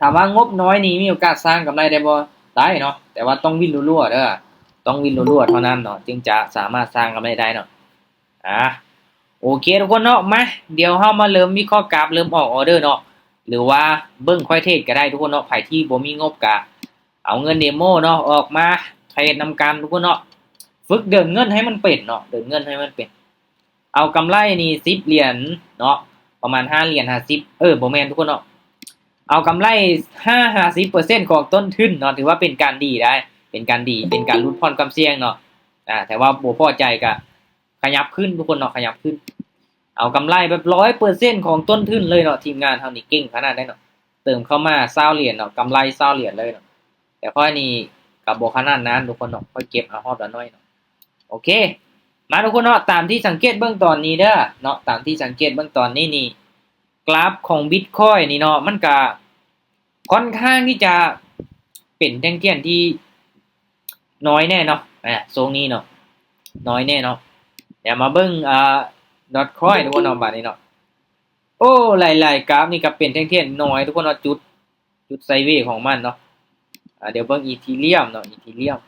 ຖາມວ່າງົບນ້ອຍນີ້ມີໂອກາດສ້າງກຳໄລໄດ້ບໍ່? ໄດ້ເນາະ, ແຕ່ວ່າຕ້ອງວິນລັວໆເດີ, ຕ້ອງວິນລັວໆເທົ່ານັ້ນເນາະ ຈຶ່ງຈະສາມາດສ້າງກຳໄລໄດ້ເນາະ. ອາ ໂອເຄທຸກຄົນເນາະ, ມາ ດຽວເຮົາມາເລີ່ມວິເຄາະກາບ ເລີ່ມອອກອອເດີເນາະ ຫຼືວ່າເບິ່ງຂ້ອຍເທຣດກໍໄດ້ທຸກຄົນເນາະ. ໃຜທີ່ບໍ່ມີງົບກະເອົາເງິນເດໂມເນາະ ອອກມາເທຣດນຳກັນທຸກຄົນເນາະ. ຝຶກເດີນເງິນໃຫ້ມັນເປັນເນາະ, ເດີນເງິນໃຫ້ມັນເປັນ. ເອົາກຳໄລນີ້ສິບຫຼຽນເນາະ, ປະມານຫ້າຫຼຽນຫ້າສິບ ເອີ ບໍ່ແມ່ນທຸກຄົນເນາະ, ເອົາກຳໄລຫ້າ ຫ້າສິບເປີເຊັນຂອງຕົ້ນທຶນເນາະ, ຖືວ່າເປັນການດີໄດ໋, ເປັນການດີ, ເປັນການຫຼຸດຜ່ອນຄວາມສ່ຽງເນາະ. ອາ ແຕ່ວ່າບໍ່ພໍໃຈກະຂະຫຍັບຂຶ້ນທຸກຄົນເນາະ, ຂະຫຍັບຂຶ້ນ. ເອົາກຳໄລແບບຮ້ອຍເປີເຊັນຂອງຕົ້ນທຶນເລີຍເນາະ, ທີມງານເຮົານີ້ເກັ່ງຂະໜາດໃດເນາະ. ເຕີມເຂົ້າມາຊາວຫຼຽນເນາະ, ກຳໄລຊາວຫຼຽນເລີຍເນາະ. ແຕ່ຂ້ອຍນີ້ກໍບໍ່ຂະໜາດນັ້ນທຸກຄົນເນາະ, ຂ້ອຍເກັບເອົາຮອບລະໜ້ອຍເນາະ. ໂອເຄ ມາທຸກຄົນເນາະ, ຕາມທີ່ສັງເກດເບິ່ງຕອນນີ້ເດີເນາະ, ຕາມທີ່ສັງເກດເບິ່ງຕອນນີ້ນີ້ ກຣາຟຂອງບິດຄອຍນີ້ເນາະ ມັນກະຄ່ອນຂ້າງທີ່ຈະເປັນແທ່ງທຽນທີ່ນ້ອຍແນ່ເນາະ, ອາ ຊ່ວງນີ້ເນາະ ນ້ອຍແນ່ເນາະ. ດຽວມາເບິ່ງ ອາ ດອດຄອຍທຸກຄົນເນາະ, ບາດນີ້ເນາະ. ໂອ້ ຫຼາຍໆກຣາຟນີ້ກໍເປັນແທ່ງທຽນນ້ອຍທຸກຄົນເນາະ, ຈຸດ ຈຸດໄຊເວຂອງມັນເນາະ. ອາ ດຽວເບິ່ງອີເທີຣຽມເນາະ, ອີເທີຣຽມ.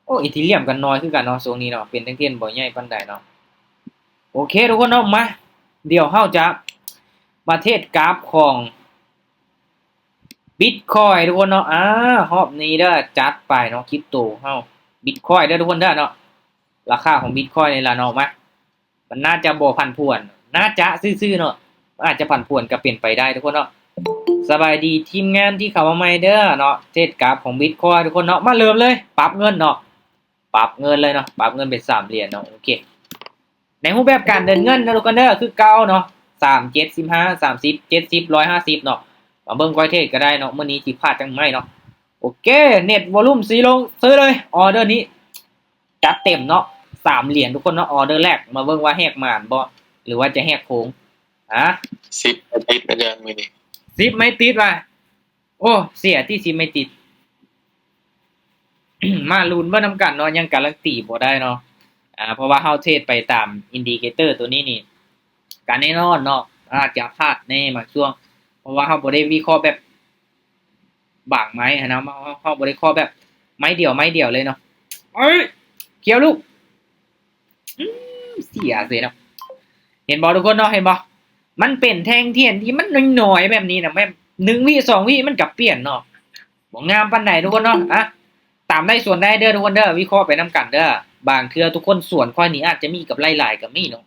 ໂອ້ ອີເທີຣຽມກໍນ້ອຍຄືກັນເນາະ ຊ່ວງນີ້ເນາະ, ເປັນແທ່ງທຽນບໍ່ໃຫຍ່ປານໃດເນາະ. ໂອເຄທຸກຄົນເນາະ, ມາ ດຽວເຮົາຈະມາເທຣດກຣາຟຂອງບິດຄອຍທຸກຄົນເນາະ. ອາ ຮອບນີ້ເດີ ຈັດໄປເນາະ, ຄຣິບໂຕເຮົາ ບິດຄອຍເດີທຸກຄົນເດີເນາະ. ລາຄາຂອງບິດຄອຍນີ້ລະເນາະ, ມາ ມັນໜ້າຈະບໍ່ຜັນຜວນ, ໜ້າຈະຊື່ໆເນາະ, ມັນອາດຈະຜັນຜວນກໍເປັນໄປໄດ້ທຸກຄົນເນາະ. ສະບາຍດີທີມງານທີ່ເຂົ້າມາໃໝ່ເດີເນາະ, ເທຣດກຣາຟຂອງບິດຄອຍທຸກຄົນເນາະ. ມາເລີ່ມເລີຍ, ປັບເງິນເນາະ, ປັບເງິນເລີຍເນາະ, ປັບເງິນເປັນສາມຫຼຽນເນາະ. ໂອເຄ ໃນຮູບແບບການເດີນເງິນເນາະທຸກຄົນເດີ ຄືເກົ່າເນາະ, ສາມ ເຈັດ ສິບຫ້າ ສາມສິບ ເຈັດສິບ ຮ້ອຍຫ້າສິບເນາະ. ມາເບິ່ງຂ້ອຍເທຣດກໍໄດ້ເນາະ, ມື້ນີ້ຊິພາດຈັ່ງໃໝ່ເນາະ. ໂອເຄ ເນັດວອລຸ່ມສີ່ລົງ ຊື້ເລີຍ ອອເດີນີ້ ຈັດເຕັມເນາະ, ສາມຫຼຽນທຸກຄົນເນາະ. ອອເດີແລກ ມາເບິ່ງວ່າແຫກໝານບໍ່ ຫຼືວ່າຈະແຫກໂຄ້ງ. ອາ ສິບໄມ້ຕິດອາຈານ ມື້ນີ້ ສິບໄມ້ຕິດວ່າ ໂອ້ ເສຍຕິ ສິບໄມ້ຕິດ. ມາລຸ້ນເບິ່ງນຳກັນເນາະ, ຍັງກາຣັນຕີບໍ່ໄດ້ເນາະ. ອາ ເພາະວ່າເຮົາເທຣດໄປຕາມອິນດິເຄເຕີຕົວນີ້ນີ້ ກະແນ່ນອນເນາະ, ອາດຈະພາດແດ່ບາງຊ່ວງ ເພາະວ່າເຮົາບໍ່ໄດ້ວິເຄາະແບບ ບາງໄມ້ຫັ້ນນະ, ເຮົາ ເຮົາບໍ່ໄດ້ເຄາະແບບໄມ້ດຽວ ໄມ້ດຽວເລີຍເນາະ. ເອີຍ ຂຽວລູກ ອືມ ເສຍເສຍເນາະ. ເຫັນບໍ່ທຸກຄົນເນາະ, ເຫັນບໍ່? ມັນເປັນແທ່ງທຽນທີ່ມັນນ້ອຍໆແບບນີ້ນະ, ແບບໜຶ່ງວິສອງວິມັນກະປ່ຽນເນາະ, ບໍ່ງາມປານໃດທຸກຄົນເນາະ. ອະ ຕາມໄດ້ສວນໄດ້ເດີທຸກຄົນເດີ, ວິເຄາະໄປນຳກັນເດີ. ບາງເທື່ອທຸກຄົນສວນຂ້ອຍນີ້ອາດຈະມີກຳໄລຫຼາຍກໍມີເນາະ,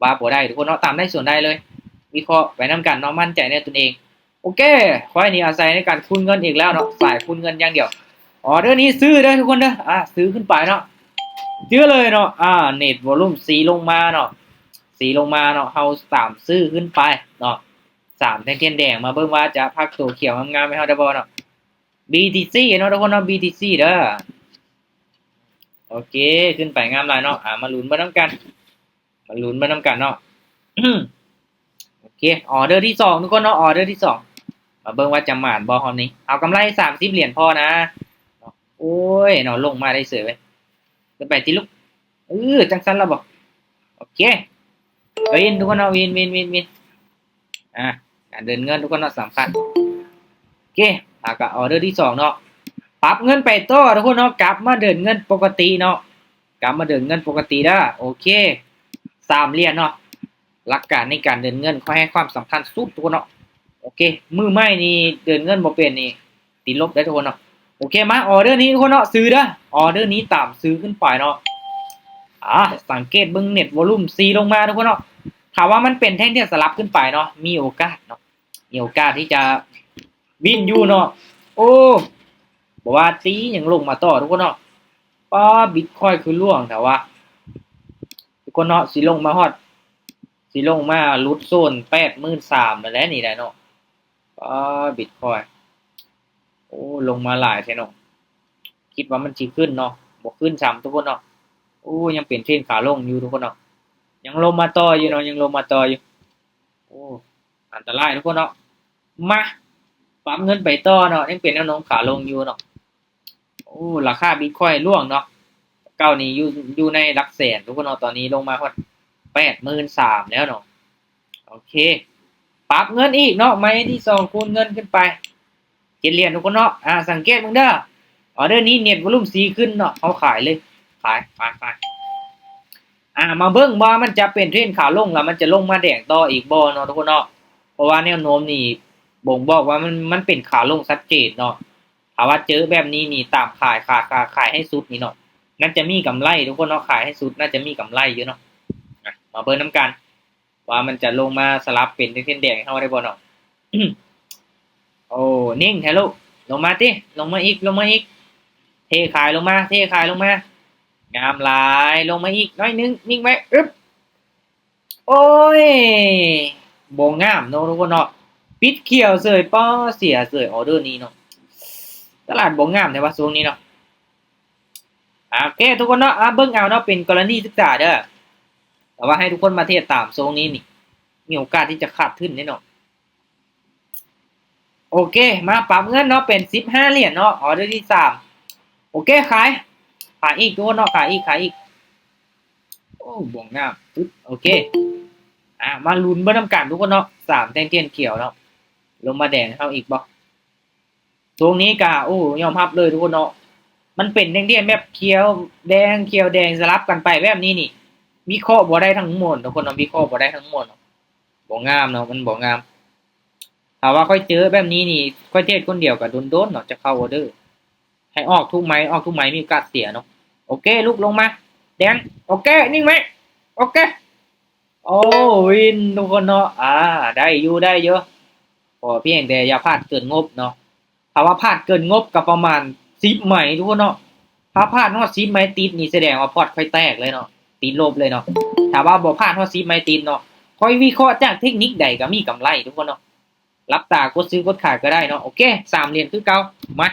ວ່າບໍ່ໄດ້ທຸກຄົນເນາະ. ຕາມໄດ້ສວນໄດ້ເລີຍ, ວິເຄາະໄປນຳກັນເນາະ, ໝັ້ນໃຈໃນຕົນເອງ. ໂອເຄ ຂ້ອຍນີ້ອາໄສໃນການຄູນເງິນອີກແລ້ວເນາະ, ສາຍຄູນເງິນຢ່າງດຽວ. ອອເດີນີ້ຊື້ເດີທຸກຄົນເດີ, ອາ ຊື້ຂຶ້ນໄປເນາະ, ຊື້ເລີຍເນາະ. ອາ ເນັດວອລຸ່ມສີ່ລົງມາເນາະ, ສີ່ລົງມາເນາະ, ເຮົາຕາມຊື້ຂຶ້ນໄປເນາະ. ສາມແທ່ງທຽນແດງ, ມາເບິ່ງວ່າຈະພັກໂຕຂຽວງາມໆໃຫ້ເຮົາໄດ້ບໍ່ເນາະ. ບີທີຊີເນາະທຸກຄົນເນາະ, ບີທີຊີເດີ. ໂອເຄ ຂຶ້ນໄປງາມຫຼາຍເນາະ. ອາ ມາລຸ້ນເບິ່ງນຳກັນ, ມາລຸ້ນເບິ່ງນຳກັນເນາະ. ໂອເຄ ອອເດີທີສອງທຸກຄົນເນາະ, ອອເດີທີສອງ. ມາເບິ່ງວ່າຈະໝານບໍ່ຮອບນີ້. ເອົາກຳໄລສາມສິບຫຼຽນພໍນະ. ໂອ້ຍເນາະ, ລົງມາໄດ້ເສີຍເວີຍ. ຂຶ້ນໄປຕິລູກ. ເອີ ຈັ່ງຊັ້ນລະບໍ? ໂອເຄ ວິນທຸກຄົນເນາະ, ວິນ ວິນ ວິນ ວິນ. ອາ ການເດີນເງິນທຸກຄົນເນາະ ສຳຄັນ. ໂອເຄ ແລ້ວກໍອອເດີທີສອງເນາະ, ປັບເງິນໄປຕໍ່ທຸກຄົນເນາະ, ກັບມາເດີນເງິນປົກກະຕິເນາະ, ກັບມາເດີນເງິນປົກກະຕິເດີ. ໂອເຄ ສາມຫຼຽນເນາະ. ຫຼັກການໃນການເດີນເງິນ ຂ້ອຍໃຫ້ຄວາມສຳຄັນສຸດທຸກຄົນເນາະ. ໂອເຄ ມືໃໝ່ນີ້ເດີນເງິນບໍ່ເປັນນີ້ ຕິດລົບໄດ້ທຸກຄົນເນາະ. ໂອເຄ ມາ ອອເດີນີ້ທຸກຄົນເນາະ, ຊື້ເດີ, ອອເດີນີ້ຕາມຊື້ຂຶ້ນໄປເນາະ. ອາ ສັງເກດເບິ່ງເນັດວອລຸ່ມສີ່ລົງມາທຸກຄົນເນາະ. ຖ້າວ່າມັນເປັນແທ່ງທຽນສະຫຼັບຂຶ້ນໄປເນາະ, ມີໂອກາດເນາະ, ມີໂອກາດທີ່ຈະວິນຢູ່ເນາະ. ໂອ້ ບໍ່ວ່າຕີຫຍັງລົງມາຕໍ່ທຸກຄົນເນາະ. ປ້າ ບິດຄອຍຄືລ່ວງແທ້ວະ ທຸກຄົນເນາະ. ຊິລົງມາຮອດ ຊິລົງມາຫຼຸດໂຊນແປດໝື່ນສາມແລ້ວແຫຼະນີ້ໄດ໋ເນາະ. ປ້າ ບິດຄອຍ ໂອ້ ລົງມາຫຼາຍແທ້ເນາະ. ຄິດວ່າມັນຊິຂຶ້ນເນາະ, ບໍ່ຂຶ້ນຊ້ຳທຸກຄົນເນາະ. ໂອ້ ຍັງເປັນເທຣນຂາລົງຢູ່ທຸກຄົນເນາະ, ຍັງລົງມາຕໍ່ຢູ່ເນາະ, ຍັງລົງມາຕໍ່ຢູ່. ໂອ້ ອັນຕະລາຍທຸກຄົນເນາະ. ມາ ປັບເງິນໄປຕໍ່ເນາະ, ຍັງເປັນແນວໂນ້ມຂາລົງຢູ່ເນາະ. ໂອ້ ລາຄາບິດຄອຍລ່ວງເນາະ, ເກົ່ານີ້ຢູ່ ຢູ່ໃນຫຼັກແສນທຸກຄົນເນາະ, ຕອນນີ້ລົງມາຮອດແປດໝື່ນສາມແລ້ວເນາະ. ໂອເຄ ປັບເງິນອີກເນາະ ໄມ້ທີສອງຄູນເງິນຂຶ້ນໄປ ເຈັດຫຼຽນທຸກຄົນເນາະ. ອາ ສັງເກດເບິ່ງເດີ ອໍເດີນີ້ເນັດວອລຸມສີ່ຂຶ້ນເນາະ ເຮົາຂາຍເລີຍ ຂາຍ ຂາຍ ຂາຍ. ອາ ມາເບິ່ງວ່າມັນຈະເປັນເທຣນຂາລົງ ແລ້ວມັນຈະລົງມາແດງຕໍ່ອີກບໍ່ເນາະທຸກຄົນເນາະ ເພາະວ່າແນວໂນ້ມນີ້ບົ່ງບອກວ່າມັນ ມັນເປັນຂາລົງຊັດເຈນເນາະ. ຖ້າວ່າເຈີແບບນີ້ນີ້ຕາມຂາຍ ຂາຍ ຂາຍ ຂາຍໃຫ້ສຸດນີ້ເນາະ ໜ້າຈະມີກຳໄລທຸກຄົນເນາະ ຂາຍໃຫ້ສຸດໜ້າຈະມີກຳໄລຢູ່ເນາະ. ອາ ມາເບິ່ງນຳກັນ ວ່າມັນຈະລົງມາສະຫຼັບເປັນເສັ້ນແດງໃຫ້ເຮົາໄດ້ບໍ່ເນາະ. ໂອ້ ນິ່ງແທ້ລູກ ລົງມາຕິ ລົງມາອີກ ລົງມາອີກ ເທຂາຍລົງມາ ເທຂາຍລົງມາ ງາມຫຼາຍ ລົງມາອີກໜ້ອຍໜຶ່ງ ນິ່ງໄວ້ ອຶບ ໂອ້ຍ ບໍ່ງາມເນາະທຸກຄົນເນາະ ປິດຂຽວເສີຍ ປ້ອ ເສຍເສີຍ ອໍເດີນີ້ເນາະ ຕະຫຼາດບໍ່ງາມແທ້ວ່າຊ່ວງນີ້ເນາະ. ໂອເຄທຸກຄົນເນາະ ອາ ເບິ່ງເອົາເນາະ ເປັນກໍລະນີສຶກສາເດີ ແຕ່ວ່າໃຫ້ທຸກຄົນມາເທຣດຕາມໂຊນນີ້ນີ້ ມີໂອກາດທີ່ຈະຂາດທຶນແນ່ນອນ. ໂອເຄ ມາປັບເງິນເນາະ ເປັນສິບຫ້າຫຼຽນເນາະ ອໍເດີທີສາມ. ໂອເຄ ຂາຍ ຂາຍອີກທຸກຄົນເນາະ ຂາຍອີກ ຂາຍອີກ. ໂອ້ ບວກງາມ ປຶບ ໂອເຄ ອາ ມາລຸ້ນເບິ່ງນຳກັນທຸກຄົນເນາະ ສາມແທ່ງທຽນຂຽວເນາະ ລົງມາແດງໃຫ້ເຮົາອີກບໍ່? ຊ່ວງນີ້ກະ ໂອ້ ຍອມຮັບເລີຍທຸກຄົນເນາະ ມັນເປັນແດງໆ ແບບຂຽວແດງ ຂຽວແດງສະຫຼັບກັນໄປແບບນີ້ນີ້ ວິເຄາະບໍ່ໄດ້ທັງໝົດທຸກຄົນເນາະ ວິເຄາະບໍ່ໄດ້ທັງໝົດ ບໍ່ງາມເນາະ ມັນບໍ່ງາມ. ຖ້າວ່າຂ້ອຍເຈີແບບນີ້ນີ້ ຂ້ອຍເທຣດຄົນດຽວກະດົນໆ ເນາະ ຈະເຂົ້າອໍເດີ ໃຫ້ອອກທຸກໄມ້ ອອກທຸກໄມ້ ມີໂອກາດເສຍເນາະ. ໂອເຄ ລຸກລົງມາ ແດງ ໂອເຄ ນິ່ງໄວ້ ໂອເຄ ໂອ້ ວິນທຸກຄົນເນາະ ອາ ໄດ້ຢູ່ ໄດ້ຢູ່ ຂໍພຽງແຕ່ຢ່າພາດເກີນງົບເນາະ. ຖ້າວ່າພາດເກີນງົບກໍປະມານສິບໄມ້ທຸກຄົນເນາະ ຖ້າພາດຮອດສິບໄມ້ຕິດນີ້ ສະແດງວ່າພອດຂ້ອຍແຕກເລີຍເນາະ ຕິດລົບເລີຍເນາະ. ຖ້າວ່າບໍ່ພາດຮອດສິບໄມ້ຕິດເນາະ ຂ້ອຍວິເຄາະຈາກເທັກນິກໃດກໍມີກຳໄລທຸກຄົນເນາະ ຫຼັບຕາກົດຊື້ກົດຂາຍກໍໄດ້ເນາະ. ໂອເຄ ສາມຫຼຽນຄືເກົ່າ ມາ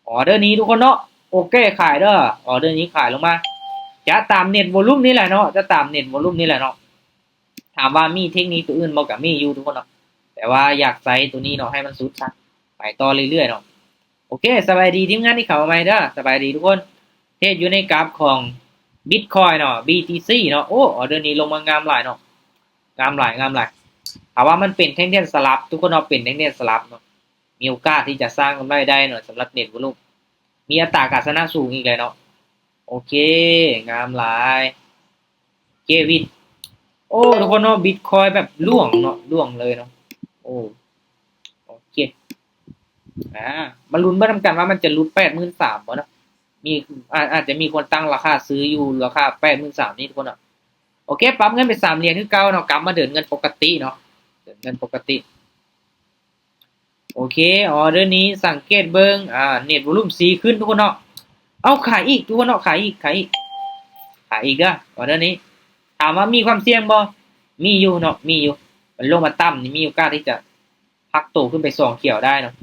ອໍເດີນີ້ທຸກຄົນເນາະ ໂອເຄ ຂາຍເດີ ອໍເດີນີ້ຂາຍລົງມາ ຈະຕາມເນັດວອລຸມນີ້ແຫຼະເນາະ ຈະຕາມເນັດວອລຸມນີ້ແຫຼະເນາະ. ຖາມວ່າມີເທັກນິກຕົວອື່ນບໍ່ ກໍມີຢູ່ທຸກຄົນເນາະ ແຕ່ວ່າຢາກໃຊ້ຕົວນີ້ເນາະ ໃຫ້ມັນສຸດຊະ ໄປຕໍ່ເລື້ອຍໆເນາະ. ໂອເຄ ສະບາຍດີທີມງານທີ່ເຂົ້າມາໃໝ່ເດີ ສະບາຍດີທຸກຄົນ. ເທຣດຢູ່ໃນກາບຂອງບິດຄອຍເນາະ ບີທີຊີເນາະ ໂອ້ ອໍເດີນີ້ລົງມາງາມຫຼາຍເນາະ ງາມຫຼາຍ ງາມຫຼາຍ. ຖ້າວ່າມັນເປັນແທ່ງທຽນສະຫຼັບທຸກຄົນເນາະ ເປັນແທ່ງທຽນສະຫຼັບເນາະ ມີໂອກາດທີ່ຈະສ້າງກຳໄລໄດ້ເນາະ ສຳລັບເນັດວອລຸມ ມີອັດຕາການຊະນະສູງອີກແຫຼະເນາະ. ໂອເຄ ງາມຫຼາຍ ເຄວິນ ໂອ້ ທຸກຄົນເນາະ ບິດຄອຍແບບລ່ວງເນາະ ລ່ວງເລີຍເນາະ. ໂອ້ ໂອເຄ ອາ ມາລຸ້ນເບິ່ງນຳກັນວ່າມັນຈະຫຼຸດແປດໝື່ນສາມບໍ່ເນາະ ມີ ອາ ອາດຈະມີຄົນຕັ້ງລາຄາຊື້ຢູ່ລາຄາແປດໝື່ນສາມນີ້ທຸກຄົນເນາະ. ໂອເຄ ປັບເງິນເປັນສາມຫຼຽນຄືເກົ່າເນາະ ກັບມາເດີນເງິນປົກກະຕິເນາະ ເດີນເງິນປົກກະຕິ. ໂອເຄ ອໍເດີນີ້ສັງເກດເບິ່ງ ອາ ເນັດວອລຸມສີ່ຂຶ້ນທຸກຄົນເນາະ. ເອົາ ຂາຍອີກທຸກຄົນເນາະ ຂາຍອີກ ຂາຍອີກ ຂາຍອີກເດີ ອໍເດີນີ້. ຖາມວ່າມີຄວາມສ່ຽງບໍ່? ມີຢູ່ເນາະ ມີຢູ່ ມັນລົງມາຕ່ຳນີ້ ມີໂອກາດທີ່ຈະພັກໂຕຂຶ້ນໄປສອງຂຽວໄດ້ເນາະ.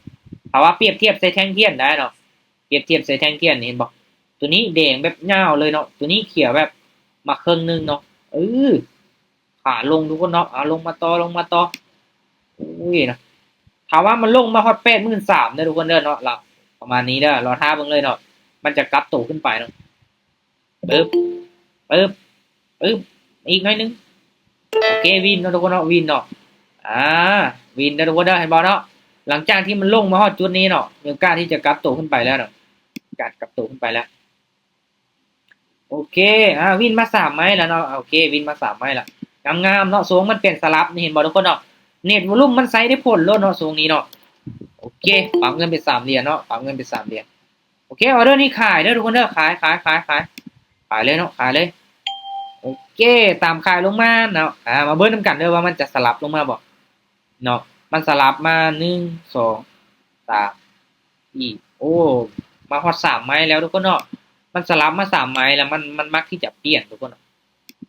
ຖ້າວ່າປຽບທຽບໃສ່ແທ່ງທຽນໄດ້ເນາະ ປຽບທຽບໃສ່ແທ່ງທຽນນີ້ ເຫັນບໍ່? ຕົວນີ້ແດງແບບຍາວເລີຍເນາະ ຕົວນີ້ຂຽວແບບມາເຄິ່ງໜຶ່ງເນາະ. ເອີ ຂາລົງທຸກຄົນເນາະ ເອົາ ລົງມາຕໍ່ ລົງມາຕໍ່. ໂອ້ຍເນາະ ຖ້າວ່າມັນລົງມາຮອດແປດໝື່ນສາມເດີທຸກຄົນເດີເນາະ ລະປະມານນີ້ເດີ ລໍຖ້າເບິ່ງເລີຍເນາະ ມັນຈະກັບໂຕຂຶ້ນໄປເນາະ. ປຶບ ປຶບ ປຶບ ອີກໜ້ອຍໜຶ່ງ. ໂອເຄ ວິນເນາະທຸກຄົນເນາະ ວິນເນາະ ອາ ວິນເດີທຸກຄົນເດີ ເຫັນບໍ່ເນາະ? ຫຼັງຈາກທີ່ມັນລົງມາຮອດຈຸດນີ້ເນາະ ມີໂອກາດທີ່ຈະກັບໂຕຂຶ້ນໄປແລ້ວເນາະ ການກັບໂຕຂຶ້ນໄປແລ້ວ. ໂອເຄ ອາ ວິນມາສາມໄມ້ແລ້ວເນາະ ໂອເຄ ວິນມາສາມໄມ້ລະ ງາມໆເນາະ. ໂຊນມັນເປັນສະຫຼັບນີ້ ເຫັນບໍ່ທຸກຄົນເນາະ? ເນັດວອລຸມມັນໃຊ້ໄດ້ຜົນໂລດເນາະ ໂຊນນີ້ເນາະ. ໂອເຄ ປັບເງິນເປັນສາມຫຼຽນເນາະ ປັບເງິນເປັນສາມຫຼຽນ. ໂອເຄ ອໍເດີນີ້ຂາຍເດີທຸກຄົນເດີ ຂາຍ ຂາຍ ຂາຍ ຂາຍ ຂາຍເລີຍເນາະ ຂາຍເລີຍ. ໂອເຄ ຕາມຂາຍລົງມາເນາະ ອາ ມາເບິ່ງນຳກັນເດີວ່າມັນຈະສະຫຼັບລົງມາບໍ່ເນາະ. ມັນສະຫຼັບມາ ໜຶ່ງ ສອງ ສາມ ສີ່ ໂອ້ ມາຮອດສາມໄມ້ແລ້ວທຸກຄົນເນາະ. ມັນສະຫຼັບມາສາມໄມ້ແລ້ວ ມັນ ມັນມັກທີ່ຈະປ່ຽນທຸກຄົນເນາະ.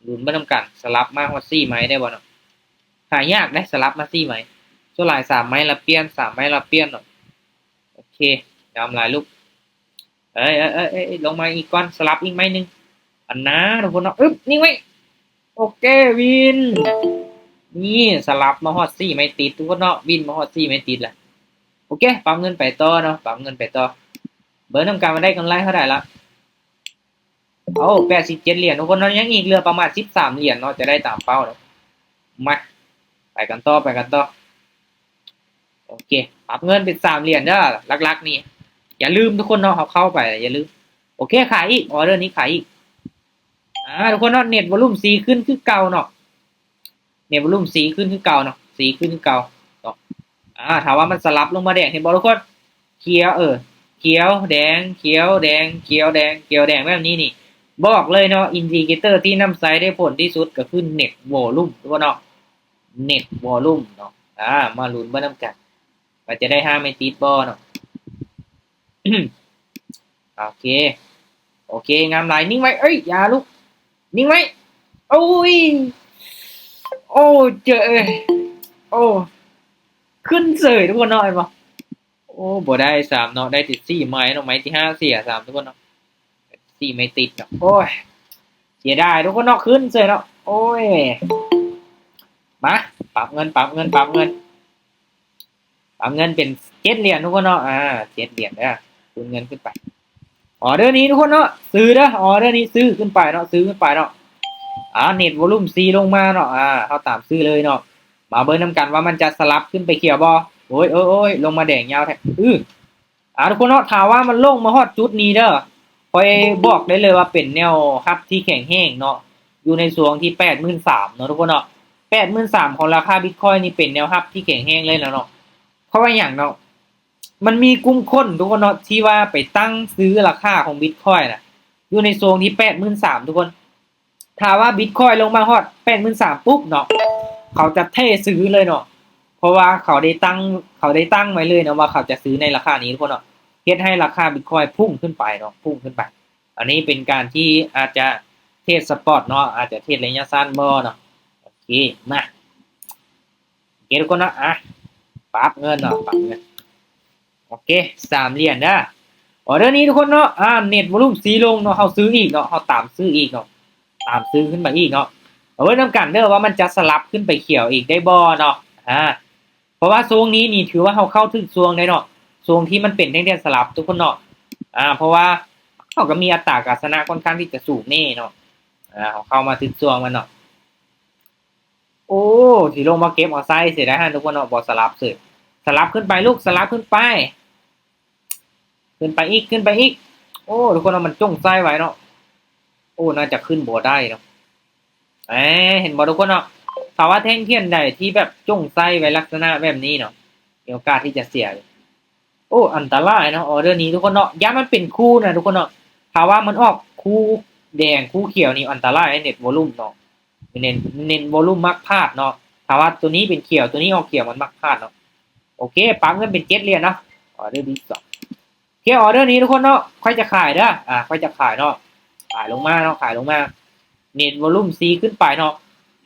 ລຸ້ນເບິ່ງນຳກັນ ສະຫຼັບມາຮອດສີ່ໄມ້ໄດ້ບໍ່ເນາະ? ຫາຍາກເດ້ ສະຫຼັບມາສີ່ໄມ້ ສ່ວນຫຼາຍສາມໄມ້ລະປ່ຽນ ສາມໄມ້ລະປ່ຽນເນາະ. ໂອເຄ ງາມຫຼາຍລູກ. ເອີຍ ເອີຍ ເອີຍ ເອີຍ ລົງມາອີກກ່ອນ ສະຫຼັບອີກໄມ້ໜຶ່ງ. ອັນນາ ທຸກຄົນເນາະ ອຶບ ນິ່ງໄວ້. ໂອເຄ ວິນ ນີ້ສະຫຼັບມາຮອດສີ່ໄມ້ຕິດທຸກຄົນເນາະ ວິນມາຮອດສີ່ໄມ້ຕິດລະ. ໂອເຄ ປັບເງິນໄປຕໍ່ເນາະ ປັບເງິນໄປຕໍ່. ເບິ່ງນຳກັນວ່າໄດ້ກຳໄລເທົ່າໃດລະ. ໂອ້ ແປດສິບເຈັດຫຼຽນທຸກຄົນເນາະ ຍັງອີກເຫຼືອປະມານສິບສາມຫຼຽນເນາະ ຈະໄດ້ຕາມເປົ້າເນາະ. ມາ ໄປກັນຕໍ່ ໄປກັນຕໍ່. ໂອເຄ ປັບເງິນເປັນສາມຫຼຽນເດີ ຫຼັກໆນີ້ ຢ່າລືມທຸກຄົນເນາະ ເຮົາເຂົ້າໄປ ຢ່າລືມ. ໂອເຄ ຂາຍອີກ ອໍເດີນີ້ຂາຍອີກ. ອ່າ ທຸກຄົນເນາະ ເນັດວອລຸມສີ່ຂຶ້ນຄືເກົ່າເນາະ ເນັດວອລຸມສີ່ຂຶ້ນຄືເກົ່າເນາະ ສີ່ຂຶ້ນຄືເກົ່າເນາະ. ອ່າ ຖ້າວ່າມັນສະຫຼັບລົງມາແດງ ເຫັນບໍ່ທຸກຄົນ? ຂຽວ ເອີ ຂຽວ ແດງ ຂຽວ ແດງ ຂຽວ ແດງ ຂຽວ ແດງ ແບບນີ້ນີ້ ບອກເລີຍເນາະ ອິນດິເຄເຕີທີ່ນຳໃຊ້ໄດ້ຜົນທີ່ສຸດກໍຄືເນັດວອລຸມ ທຸກຄົນເນາະ ເນັດວອລຸມເນາະ. ອ່າ ມາລຸ້ນເບິ່ງນຳກັນວ່າຈະໄດ້ຫ້າໄມ້ຕິດບໍ່ເນາະ. ໂອເຄ ໂອເຄ ງາມຫຼາຍ ນິ່ງໄວ້ ເອີຍ ຢ່າລຸກ ນິ່ງໄວ້ ໂອ້ຍ ໂອ້ ເຈີ ໂອ້ ຂຶ້ນເສີຍ ທຸກຄົນເນາະ ເຫັນບໍ່? ໂອ້ ບໍ່ໄດ້ຊ້ຳເນາະ ໄດ້ແຕ່ສີ່ໄມ້ເນາະ ໄມ້ທີຫ້າເສຍຊ້ຳ ທຸກຄົນເນາະ ສີ່ໄມ້ຕິດເນາະ. ໂອ້ຍ ເສຍດາຍ ທຸກຄົນເນາະ ຂຶ້ນເສີຍເນາະ. ໂອ້ຍ ມາ ປັບເງິນ ປັບເງິນ ປັບເງິນ ປັບເງິນເປັນເຈັດຫຼຽນ ທຸກຄົນເນາະ ອ່າ ເຈັດຫຼຽນເດີ ຄູນເງິນຂຶ້ນໄປ. ອໍເດີນີ້ ທຸກຄົນເນາະ ຊື້ເດີ ອໍເດີນີ້ຊື້ຂຶ້ນໄປເນາະ ຊື້ຂຶ້ນໄປເນາະ. ອ່າ ເນັດວອລຸມສີ່ລົງມາເນາະ ອ່າ ເຮົາຕາມຊື້ເລີຍເນາະ. ມາເບິ່ງນຳກັນວ່າມັນຈະສະຫຼັບຂຶ້ນໄປຂຽວບໍ່? ໂອ້ຍ ໂອ້ຍ ໂອ້ຍ ລົງມາແດງຍາວແທ້ ອື ອ່າ ທຸກຄົນເນາະ ຖ້າວ່າມັນລົງມາຮອດຈຸດນີ້ເດີ ຂ້ອຍບອກໄດ້ເລີຍວ່າເປັນແນວຮັບທີ່ແຂງແຮງເນາະ ຢູ່ໃນຊ່ວງທີ່ແປດໝື່ນສາມເນາະ ທຸກຄົນເນາະ. ແປດໝື່ນສາມຂອງລາຄາບິດຄອຍນີ້ເປັນແນວຮັບທີ່ແຂງແຮງເລີຍລະເນາະ. ເພາະວ່າຫຍັງເນາະ? ມັນມີກຸ່ມຄົນ ທຸກຄົນເນາະ ທີ່ວ່າໄປຕັ້ງຊື້ລາຄາຂອງບິດຄອຍນະ ຢູ່ໃນຊ່ວງທີ່ແປດໝື່ນສາມ ທຸກຄົນ. ຖ້າວ່າບິດຄອຍລົງມາຮອດແປດໝື່ນສາມປຸບເນາະ ເຂົາຈະເທຊື້ເລີຍເນາະ ເພາະວ່າເຂົາໄດ້ຕັ້ງ ເຂົາໄດ້ຕັ້ງໄວ້ເລີຍເນາະວ່າເຂົາຈະຊື້ໃນລາຄານີ້ ທຸກຄົນເນາະ. ເຮັດໃຫ້ລາຄາບິດຄອຍພຸ່ງຂຶ້ນໄປເນາະ ພຸ່ງຂຶ້ນໄປ. ອັນນີ້ເປັນການທີ່ອາດຈະເທຣດສະປອດເນາະ ອາດຈະເທຣດໄລຍະສັ້ນບໍ່ເນາະ. ໂອເຄ ມາ ໂອເຄ ທຸກຄົນເນາະ ອ່ະ ປັບເງິນເນາະ ປັບເງິນ ໂອເຄ ສາມຫຼຽນເດີ. ອໍເດີນີ້ ທຸກຄົນເນາະ ອ່າ ເນັດວອລຸມສີ່ລົງເນາະ ເຮົາຊື້ອີກເນາະ ເຮົາຕາມຊື້ອີກເນາະ ຕາມຊື້ຂຶ້ນມາອີກເນາະ. ເອົາເບິ່ງນຳກັນເດີວ່າມັນຈະສະຫຼັບຂຶ້ນໄປຂຽວອີກໄດ້ບໍ່ເນາະ ອ່າ ເພາະວ່າຊ່ວງນີ້ນີ້ຖືວ່າເຮົາເຂົ້າຖືກຊ່ວງໄດ້ເນາະ ຊ່ວງທີ່ມັນເປັນແທ່ງທຽນສະຫຼັບ ທຸກຄົນເນາະ ອ່າ ເພາະວ່າເຮົາກໍມີອັດຕາການຊະນະຂ້ອນຂ້າງທີ່ຈະສູງແນ່ເນາະ ອ່າ ເຮົາເຂົ້າມາຖືກຊ່ວງມັນເນາະ. ໂອ້ ຊິລົງມາເກັບເອົາໄຊເສຍໄດ້ຫັ້ນ ທຸກຄົນເນາະ ບໍ່ສະຫຼັບເສີຍ ສະຫຼັບຂຶ້ນໄປລູກ ສະຫຼັບຂຶ້ນໄປ ຂຶ້ນໄປອີກ ຂຶ້ນໄປອີກ. ໂອ້ ທຸກຄົນເນາະ ມັນຈົ່ງໄຊໄວ້ເນາະ ໂອ້ ໜ້າຈະຂຶ້ນບໍ່ໄດ້ເນາະ. ເອີ ເຫັນບໍ່ທຸກຄົນເນາະ ຖ້າວ່າແທ່ງທຽນໃດທີ່ແບບຈົ່ງໄຊໄວ້ລັກສະນະແບບນີ້ເນາະ ມີໂອກາດທີ່ຈະເສຍ. ໂອ້ ອັນຕະລາຍເນາະ ອໍເດີນີ້ ທຸກຄົນເນາະ ຢ້ານມັນເປັນຄູ່ນະ ທຸກຄົນເນາະ. ຖ້າວ່າມັນອອກຄູ່ແດງຄູ່ຂຽວນີ້ ອັນຕະລາຍ ເນັດວອລຸມເນາະ ເນັດ ເນັດວອລຸມມັກພາດເນາະ. ຖ້າວ່າໂຕນີ້ເປັນຂຽວ ໂຕນີ້ອອກຂຽວ ມັນມັກພາດເນາະ. ໂອເຄ ປັບເງິນເປັນເຈັດຫຼຽນເນາະ ອໍເດີທີສອງ. ໂອເຄ ອໍເດີນີ້ ທຸກຄົນເນາະ ຂ້ອຍຈະຂາຍເດີ ອ່າ ຂ້ອຍຈະຂາຍເນາະ ຂາຍລົງມາເນາະ ຂາຍລົງມາ ເນັດວອລຸມສີ່ຂຶ້ນໄປເນາະ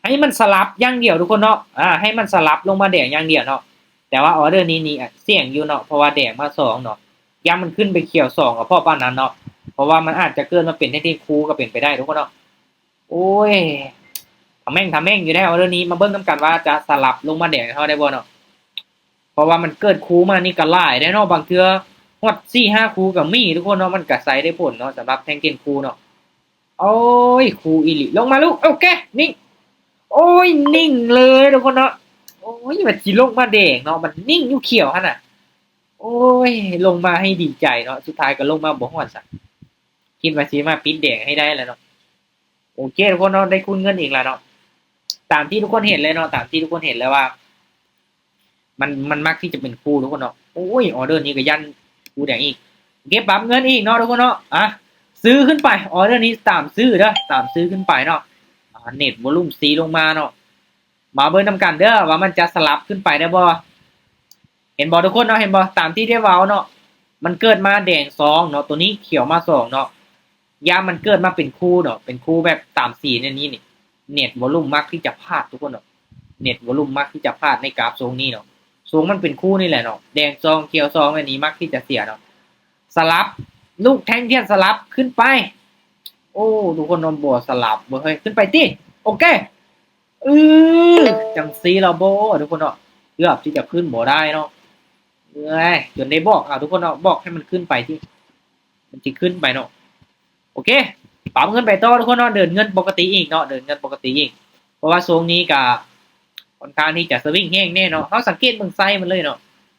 ໃຫ້ມັນສະຫຼັບຢ່າງດຽວ ທຸກຄົນເນາະ ອ່າ ໃຫ້ມັນສະຫຼັບລົງມາແດງຢ່າງດຽວເນາະ. ແຕ່ວ່າອໍເດີນີ້ນີ້ ອ່າ ສ່ຽງຢູ່ເນາະ ເພາະວ່າແດງມາສອງເນາະ ຢ້ານມັນຂຶ້ນໄປຂຽວສອງ ກໍເພາະປານນັ້ນເນາະ ເພາະວ່າມັນອາດຈະເກີດມາເປັນແທ່ງທຽນຄູ່ກໍເປັນໄປໄດ້ ທຸກຄົນເນາະ. ໂອ້ຍ ທຳແມ່ງ ທຳແມ່ງຢູ່ໄດ໋ ອໍເດີນີ້ ມາເບິ່ງນຳກັນວ່າຈະສະຫຼັບລົງມາແດງໃຫ້ເຮົາໄດ້ບໍ່ເນາະ ເພາະວ່າມັນເກີດຄູ່ມານີ້ກໍຫຼາຍໄດ໋ເນາະ ບາງເທື່ອຮອດສີ່ຫ້າຄູ່ກໍມີ ທຸກຄົນເນາະ ມັນກໍໃຊ້ໄດ້ຜົນເນາະ ສຳລັບແທ່ງທຽນຄູ່ເນາະ. ໂອ້ຍ ຄູ່ອີ່ຫຼີ ລົງມາລູກ ໂອເຄ ນິ່ງ ໂອ້ຍ ນິ່ງເລີຍ ທຸກຄົນເນາະ. ໂອ້ຍ ມັນຊິລົງມາແດງເນາະ ມັນນິ່ງຢູ່ຂຽວຫັ້ນນະ. ໂອ້ຍ ລົງມາໃຫ້ດີໃຈເນາະ ສຸດທ້າຍກໍລົງມາບໍ່ຮອດຊະ ຄິດວ່າຊິມາປິດແດງໃຫ້ໄດ້ແລ້ວເນາະ. ໂອເຄ ທຸກຄົນເນາະ ໄດ້ຄູນເງິນອີກແລ້ວເນາະ ຕາມທີ່ທຸກຄົນເຫັນເລີຍເນາະ ຕາມທີ່ທຸກຄົນເຫັນເລີຍວ່າ ມັນ ມັນມັກທີ່ຈະເປັນຄູ່ ທຸກຄົນເນາະ. ໂອ້ຍ ອໍເດີນີ້ກໍຢ້ານຄູ່ແດງອີກ ເກັບປັບເງິນອີກເນາະ ທຸກຄົນເນາະ. ອ່ະ ຊື້ຂຶ້ນໄປ ອໍເດີນີ້ຕາມຊື້ເດີ ຕາມຊື້ຂຶ້ນໄປເນາະ. ອ່າ ເນັດວອລຸມສີ່ລົງມາເນາະ ມາເບິ່ງນຳກັນເດີວ່າມັນຈະສະຫຼັບຂຶ້ນໄປໄດ້ບໍ່. ເຫັນບໍ່ທຸກຄົນເນາະ ເຫັນບໍ່ ຕາມທີ່ໄດ້ເວົ້າເນາະ ມັນເກີດມາແດງສອງເນາະ ໂຕນີ້ຂຽວມາສອງເນາະ ຢ້ານມັນເກີດມາເປັນຄູ່ເນາະ ເປັນຄູ່ແບບຕາມສີແນວນີ້ນີ້ ເນັດວອລຸມມັກທີ່ຈະພາດ ທຸກຄົນເນາະ ເນັດວອລຸມມັກທີ່ຈະພາດໃນກາບຊົງນີ້ເນາະ. ຊົງມັນເປັນຄູ່ນີ້ແຫຼະເນາະ ແດງສອງຂຽວສອງແບບນີ້ມັກທີ່ຈະເສຍເນາະ. ສະຫຼັບ ລູກແທ່ງທຽນສະຫຼັບ ຂຶ້ນໄປ. ໂອ້ ທຸກຄົນເນາະ ບໍ່ສະຫຼັບເວີ້ຍ ຂຶ້ນໄປຕິ. ໂອເຄ ອື ຈັ່ງຊີ້ລະບໍ ທຸກຄົນເນາະ ເກືອບທີ່ຈະຂຶ້ນບໍ່ໄດ້ເນາະ. ເອີຍ ຈົນໄດ້ບອກ ເອົາ ທຸກຄົນເນາະ ບອກໃຫ້ມັນຂຶ້ນໄປຕິ ມັນຊິຂຶ້ນໄປເນາະ. ໂອເຄ ປັບເງິນໄປຕໍ່ ທຸກຄົນເນາະ ເດີນເງິນປົກກະຕິອີກເນາະ ເດີນເງິນປົກກະຕິອີກ ເພາະວ່າຊ່ວງນີ້ກະຂ້ອນຂ້າງທີ່ຈະສະວິງແຮງແນ່ເນາະ. ເຮົາສັງເກດເບິ່ງໄຊມັນເລີຍເນາະ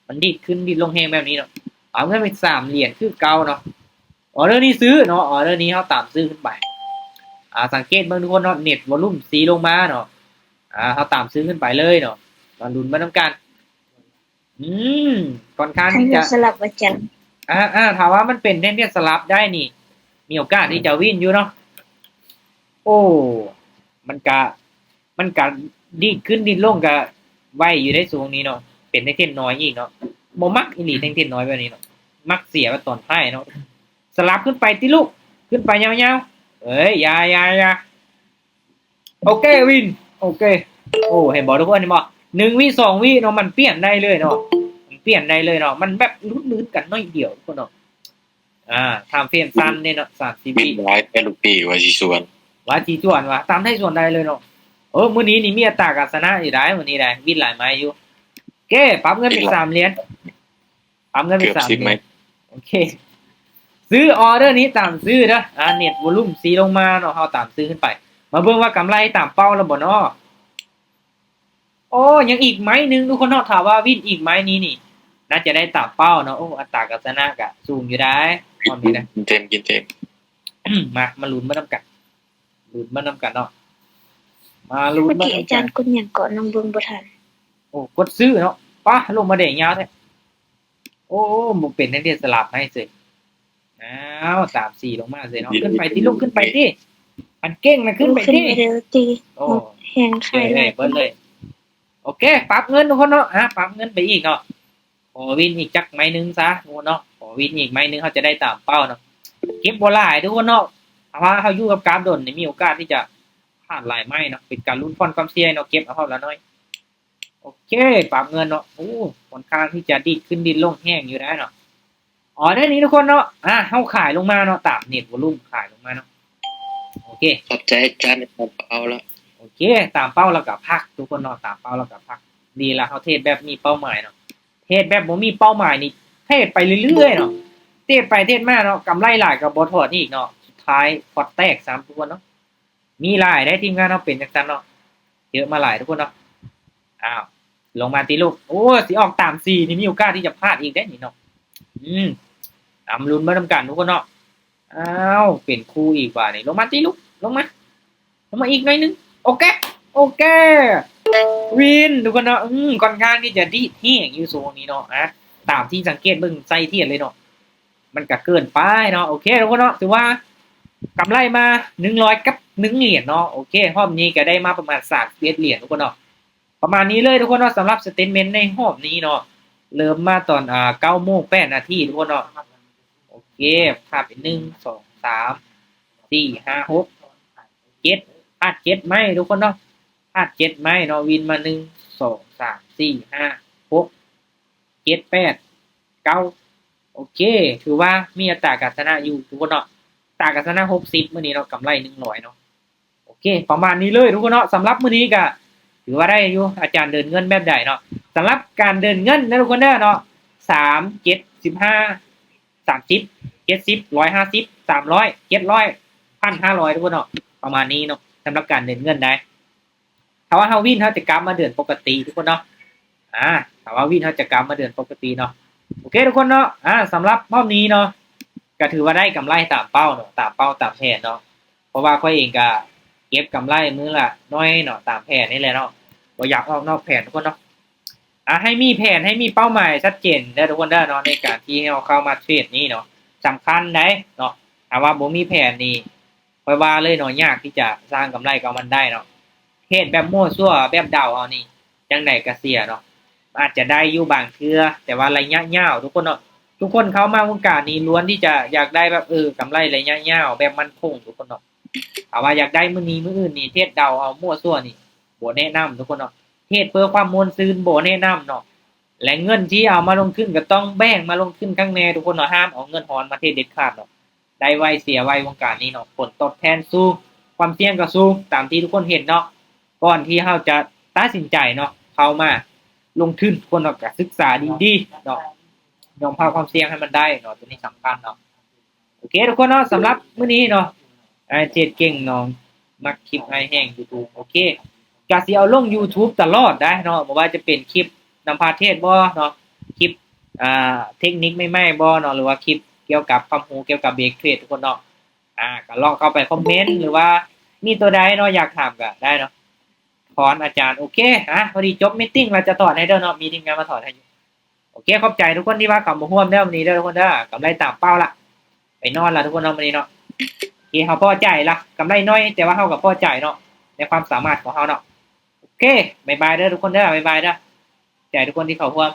ມັນດີດຂຶ້ນດີດລົງແຮງແບບນີ້ເນາະ. ເອົາເງິນໄປສາມຫຼຽນຄືເກົ່າເນາະ. ອໍເດີນີ້ຊື້ເນາະ, ອໍເດີນີ້ເຮົາຕາມຊື້ຂຶ້ນໄປ. ອາ ສັງເກດເບິ່ງທຸກຄົນເນາະ, ເນັດວອລຸມສີລົງມາເນາະ. ອາ ເຮົາຕາມຊື້ຂຶ້ນໄປເລີຍເນາະ, ມາລຸ້ນໄປນຳກັນ. ອືມ ຂ້ອນຂ້າງທີ່ຈະ ສະຫຼັບອາຈານ. ອາ ອາ ຖ້າວ່າມັນເປັນແທ່ງທຽນສະຫຼັບໄດ້ນີ້ ມີໂອກາດທີ່ຈະວິນຢູ່ເນາະ. ໂອ້ ມັນກະ ມັນກະດີດຂຶ້ນດີດລົງກະໄວຢູ່ໃນຊ່ວງນີ້ເນາະ, ເປັນແທ່ງທຽນນ້ອຍອີກເນາະ. ບໍ່ມັກອີ່ຫຼີແທ່ງທຽນນ້ອຍແບບນີ້ເນາະ, ມັກເສຍໄວ້ຕອນທ້າຍເນາະ. ສະຫຼັບຂຶ້ນໄປຕິລູກ, ຂຶ້ນໄປຍາວໆ. ເອີຍ ຢ່າ ຢ່າ ຢ່າ. ໂອເຄ ວິນ ໂອເຄ. ໂອ້ ເຫັນບໍ່ທຸກຄົນ ເຫັນບໍ່? ໜຶ່ງວິ ສອງວິເນາະ, ມັນປ່ຽນໄດ້ເລີຍເນາະ, ມັນປ່ຽນໄດ້ເລີຍເນາະ. ມັນແບບຫຼຸດໆກັນໜ້ອຍດຽວພຸ້ນເນາະ. ອາ ທາມເຟຣມສັ້ນເດ້ເນາະ, ສາມສິບວິ. ວິນຫຼາຍແຕ່ລູກພີ່ວ່າຊິສວນ ວ່າຊິສວນວ່າ ຕາມໄດ້ສວນໄດ້ເລີຍເນາະ. ເອີ ມື້ນີ້ນີ້ມີອັດຕາການຊະນະຢູ່ໄດ໋ ມື້ນີ້ໄດ໋, ວິນຫຼາຍໄມ້ຢູ່. ໂອເຄ ປັບເງິນເປັນສາມຫຼຽນ. ປັບເງິນເປັນສາມ ເກືອບສິບໄມ້. ໂອເຄ ຊື້ອໍເດີນີ້ຕາມຊື້ເດີ. ອາ ເນັດວອລຸມສີລົງມາເນາະ, ເຮົາຕາມຊື້ຂຶ້ນໄປ. ມາເບິ່ງວ່າກຳໄລຕາມເປົ້າແລ້ວບໍ່ເນາະ? ໂອ້ ຍັງອີກໄມ້ໜຶ່ງທຸກຄົນເນາະ. ຖ້າວ່າວິນອີກໄມ້ນີ້ນີ້ ໜ້າຈະໄດ້ຕາມເປົ້າເນາະ. ໂອ້ ອັດຕາການຊະນະກະສູງຢູ່ໄດ໋ ຮອບນີ້ນະ. ກິນເຕັມ ກິນເຕັມ. ມາ ມາລຸ້ນມານຳກັນ, ລຸ້ນມານຳກັນເນາະ, ມາລຸ້ນມານຳກັນ. ເມື່ອກີ້ອາຈານກົດຫຍັງເກາະ ນ້ອງເບິ່ງບໍ່ທັນ. ໂອ້ ກົດຊື້ເນາະ. ປາ ລົງມາແດງຍາວແທ້. ໂອ້ ບໍ່ເປັນແນວເດ ສະຫຼັບໃຫ້ເສີຍ. ອ້າວ ສາມສີ່ລົງມາເສີຍເນາະ. ຂຶ້ນໄປຕິລູກ, ຂຶ້ນໄປຕິ. ອັນເກັ່ງນະ ຂຶ້ນໄປຕິ. ໂອ້ ແຮງຂາຍຫຼາຍເບິດເລີຍ. ໂອເຄ ປັບເງິນທຸກຄົນເນາະ. ອາ ປັບເງິນໄປອີກເນາະ. ຂໍວິນອີກຈັກໄມ້ໜຶ່ງຊະທຸກຄົນເນາະ, ຂໍວິນອີກໄມ້ໜຶ່ງ ເຮົາຈະໄດ້ຕາມເປົ້າເນາະ. ເກັບບໍ່ຫຼາຍທຸກຄົນເນາະ, ເພາະວ່າເຮົາຢູ່ກັບກາຟດົນນີ້ ມີໂອກາດທີ່ຈະພາດຫຼາຍໄມ້ເນາະ. ເປັນການຫຼຸດຜ່ອນຄວາມສ່ຽງເນາະ, ເກັບເອົາເທົ່າລະໜ້ອຍ. ໂອເຄ ປັບເງິນເນາະ. ໂອ້ ຂ້ອນຂ້າງທີ່ຈະດີດຂຶ້ນດີດລົງແຮງຢູ່ໄດ໋ເນາະ. ອໍເດີນີ້ທຸກຄົນເນາະ. ອາ ເຮົາຂາຍລົງມາເນາະ, ຕາມເນັດວອລຸມຂາຍລົງມາເນາະ. ໂອເຄ ຂອບໃຈອາຈານ. ເອົາລະ. ໂອເຄ ຕາມເປົ້າແລ້ວກະພັກທຸກຄົນເນາະ, ຕາມເປົ້າແລ້ວກະພັກ. ດີລະ ເຮົາເທຣດແບບມີເປົ້າໝາຍເນາະ, ເທຣດແບບບໍ່ມີເປົ້າໝາຍນີ້ ເທຣດໄປເລື້ອຍໆເນາະ. ເທຣດໄປເທຣດມາເນາະ, ກຳໄລຫຼາຍກະບໍ່ຖອນອີກເນາະ. ສຸດທ້າຍພອດແຕກຊ້ຳທຸກຄົນເນາະ. ມີຫຼາຍໄດ໋ ທີມງານເຮົາເປັນຈັ່ງຊັ້ນເນາະ, ເຈີມາຫຼາຍທຸກຄົນເນາະ. ອ້າວ ລົງມາຕິລູກ. ໂອ້ ຊິອອກຕາມສີ່ນີ້ ມີໂອກາດທີ່ຈະພາດອີກໄດ໋ນີ້ເນາະ. ອືມ ຕາມລຸ້ນມານຳກັນທຸກຄົນເນາະ. ອ້າວ ເປັນຄູ່ອີກບາດນີ້. ລົງມາຕິລູກ, ລົງມາ, ລົງມາອີກໜ້ອຍໜຶ່ງ. ໂອເຄ ໂອເຄ ວິນທຸກຄົນເນາະ. ອືມ ຂ້ອນຂ້າງທີ່ຈະດີດແຮງຢູ່ຊ່ວງນີ້ເນາະ. ອາ ຕາມທີ່ສັງເກດເບິ່ງໃສ່ທຽນເລີຍເນາະ, ມັນກະເກີນໄປເນາະ. ໂອເຄທຸກຄົນເນາະ, ຖືວ່າກຳໄລມາໜຶ່ງຮ້ອຍກັບໜຶ່ງຫຼຽນເນາະ. ໂອເຄ ຮອບນີ້ກະໄດ້ມາປະມານສາມສິບເອັດຫຼຽນທຸກຄົນເນາະ. ປະມານນີ້ເລີຍທຸກຄົນເນາະ, ສຳລັບສະເຕັດເມັນໃນຮອບນີ້ເນາະ. ເລີ່ມມາຕອນ ອາ ເກົ້າໂມງແປດນາທີທຸກຄົນເນາະ. ໂອເຄ ພາດໄປ ໜຶ່ງ ສອງ ສາມ ສີ່ ຫ້າ ຫົກ ເຈັດ ພາດເຈັດໄມ້ທຸກຄົນເນາະ, ພາດເຈັດໄມ້ເນາະ. ວິນມາ ໜຶ່ງ ສອງ ສາມ ສີ່ ຫ້າ ຫົກ ເຈັດ ແປດ ເກົ້າ. ໂອເຄ ຖືວ່າມີອັດຕາການຊະນະຢູ່ທຸກຄົນເນາະ, ອັດຕາການຊະນະຫົກສິບມື້ນີ້ເນາະ, ກຳໄລໜຶ່ງຮ້ອຍເນາະ. ໂອເຄ ປະມານນີ້ເລີຍທຸກຄົນເນາະ. ສຳລັບມື້ນີ້ກະຖືວ່າໄດ້ຢູ່. ອາຈານເດີນເງິນແບບໃດເນາະ? ສຳລັບການເດີນເງິນນະທຸກຄົນເດີເນາະ, ສາມ ເຈັດ ສິບຫ້າ ສາມສິບ ເຈັດສິບ ຮ້ອຍຫ້າສິບ ສາມຮ້ອຍ ເຈັດຮ້ອຍ ພັນຫ້າຮ້ອຍທຸກຄົນເນາະ, ປະມານນີ້ເນາະ. ສຳລັບການເດີນເງິນໄດ໋ ຖ້າວ່າເຮົາວິນ ເຮົາຈະກັບມາເດີນປົກກະຕິທຸກຄົນເນາະ. ອາ ຖ້າວ່າວິນ ເຮົາຈະກັບມາເດີນປົກກະຕິເນາະ. ໂອເຄທຸກຄົນເນາະ, ອາ ສຳລັບຮອບນີ້ເນາະ ກະຖືວ່າໄດ້ກຳໄລຕາມເປົ້າເນາະ, ຕາມເປົ້າຕາມແຜນເນາະ. ເພາະວ່າຂ້ອຍເອງກະເກັບກຳໄລມື້ລະໜ້ອຍເນາະ, ຕາມແຜນນີ້ແຫຼະເນາະ, ບໍ່ຢາກອອກນອກແຜນທຸກຄົນເນາະ. ອາ ໃຫ້ມີແຜນ ໃຫ້ມີເປົ້າໝາຍຊັດເຈນເດີທຸກຄົນເດີເນາະ, ໃນການທີ່ເຮົາເຂົ້າມາເທຣດນີ້ເນາະ ສຳຄັນໃດ໋ເນາະ. ຖ້າວ່າບໍ່ມີແຜນນີ້ ຂ້ອຍວ່າເລີຍເນາະ, ຍາກທີ່ຈະສ້າງກຳໄລກັບມັນໄດ້ເນາະ. ເຮັດແບບມົ້ວຊົ່ວ ແບບເດົາເອົານີ້ ຈັ່ງໃດກະເສຍເນາະ. ອາດຈະໄດ້ຢູ່ບາງເທື່ອ ແຕ່ວ່າໄລຍະຍາວທຸກຄົນເນາະ, ທຸກຄົນເຂົ້າມາວົງການນີ້ລ້ວນທີ່ຈະຢາກໄດ້ແບບ ເອີ ກຳໄລໄລຍະຍາວ ແບບໝັ້ນຄົງທຸກຄົນເນາະ. ຖ້າວ່າຢາກໄດ້ມື້ນີ້ມື້ອື່ນນີ້ ເຮັດເດົາເອົາມົ້ວຊົ່ວນີ້ ບໍ່ແນະນຳທຸກຄົນເນາະ. ເຮັດເພື່ອຄວາມມ່ວນຊື່ນ ບໍ່ແນະນຳເນາະ. ແລະ ເງິນທີ່ເອົາມາລົງທຶນກະຕ້ອງແບ່ງມາລົງທຶນຂ້າງແນ່ທຸກຄົນເນາະ, ຫ້າມເອົາເງິນຮ້ອນມາເທຣດເດັດຂາດເນາະ. ໄດ້ໄວເສຍໄວ ວົງການນີ້ເນາະ, ຜົນຕອບແທນສູງ ຄວາມສ່ຽງກະສູງ ຕາມທີ່ທຸກຄົນເຫັນເນາະ. ກ່ອນທີ່ເຮົາຈະຕັດສິນໃຈເນາະ ເຂົ້າມາລົງທຶນ ທຸກຄົນເນາະ ກະສຶກສາດີໆເນາະ, ຍອມຮັບຄວາມສ່ຽງໃຫ້ມັນໄດ້ເນາະ, ໂຕນີ້ສຳຄັນເນາະ. ໂອເຄທຸກຄົນເນາະ, ສຳລັບມື້ນີ້ເນາະ ອ້າຍເທດເກັ່ງເນາະ ມັກຄລິບອ້າຍແຮງ ຢູທູບ. ໂອເຄ ກະຊິເອົາລົງຢູທູບຕະຫຼອດໄດ໋ເນາະ, ບໍ່ວ່າຈະເປັນຄລິບນຳພາເທດບໍ່ເນາະ, ຄລິບ ອ່າ ເທັກນິກໃໝ່ໆບໍ່ເນາະ ຫຼືວ່າຄລິບກ່ຽວກັບຄວາມຮູ້ກ່ຽວກັບເບຣກເທຣດ ທຸກຄົນເນາະ. ອ່າ ກໍລອງເຂົ້າໄປຄອມເມັນ ຫຼືວ່າມີຕົວໃດເນາະ ຢາກຖາມກໍໄດ້ເນາະ. ຖອນອາຈານ ໂອເຄ. ອ່າ ພໍດີຈົບມີດຕິ້ງແລ້ວຈະຖອນໃຫ້ເດີເນາະ ມີທີມງານມາຖອນໃຫ້ຢູ່. ໂອເຄ ຂອບໃຈທຸກຄົນທີ່ວ່າເຂົ້າມາຮ່ວມເດີມື້ນີ້ເດີ ທຸກຄົນເດີ. ກຳໄລຕາມເປົ້າລະ ໄປນອນລະທຸກຄົນເນາະ ມື້ນີ້ເນາະ. ໂອເຄ ເຮົາພໍໃຈລະ ກຳໄລໜ້ອຍ ແຕ່ວ່າເຮົາກໍພໍໃຈເນາະ ໃນຄວາມສາມາດຂອງເຮົາເນາະ. ໂອເຄ ບາຍບາຍເດີທຸກຄົນເດີ ບາຍບາຍເດີ. ໃຈທຸກຄົນທີ່ເຂົ້າຮ່ວມ.